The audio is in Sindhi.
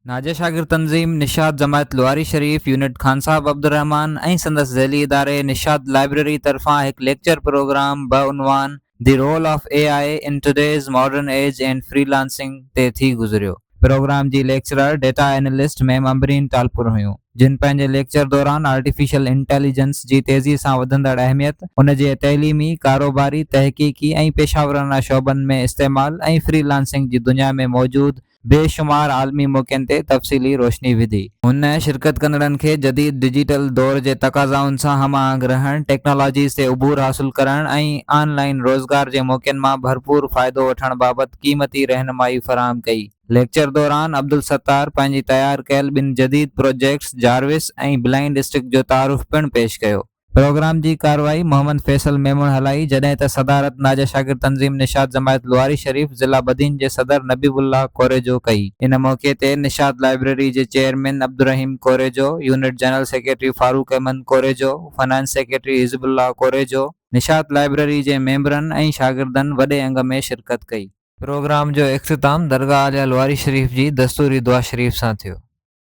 ناجي شاگرد تنظيم نشاط جماعت لواري شريف يونٽ خانصاحب عبدالرحمان ۽ سندس ذيلي اداري نشاط لائبريري طرفان هڪ ليڪچر پروگرام بعنوان The Role of AI in Today's Modern Age and Freelancing تي ٿي گذريو. پروگرام جي lecturer data analyst ma'am Ambreen Talpur هيون، جن پنهنجي ليڪچر دوران آرٽيفيشل انٽيليجنس جي تيزي سان وڌندڙ اهميت، ان جي تعليمي، ڪاروباري، تحقيقي ۽ پيشاورانه شعبن ۾ استعمال ۽ فري لانسنگ جي دنيا ۾ موجود بي شمار عالمي موقعن تي تفصيلي روشني وڌي. هن شرڪت ڪندڙن کي جديد ڊجيٽل دور جي تقاضائن سان هم آهنگ رهڻ، ٽيڪنالاجيز تي عبور حاصل ڪرڻ ۽ آن لائن روزگار جي موقعن مان ڀرپور فائدو وٺڻ بابت قيمتي رهنمائي فراهم ڪئي. ليڪچر دوران عبدالستار پنهنجي تيار ڪيل ٻن جديد پروجيڪٽس جاروس ۽ بلائنڊ اسٽڪ جو تعارف پڻ پيش ڪيو. پروگرام جي ڪارروائي محمد فيصل ميمڻ هلائي، جڏهن ته صدارت ناجه شاگرد تنظيم نشاط جماعت لواري شريف ضلع بدين جي صدر نبيب الله ڪوريجو ڪئي. ان موقعي تي نشاط لائبريري جي chairman Abdulrahim Korejo, unit general secretary Farooq Ahmed Korejo, finance secretary Hizbullah Korejo, Nishat library جي ميمبرن ۽ شاگردن وڏي انگ ۾ شرڪت ڪئي. پروگرام جو اختتام درگاهه عاليه لواري شريف جي دستوري دعا شريف سان ٿيو.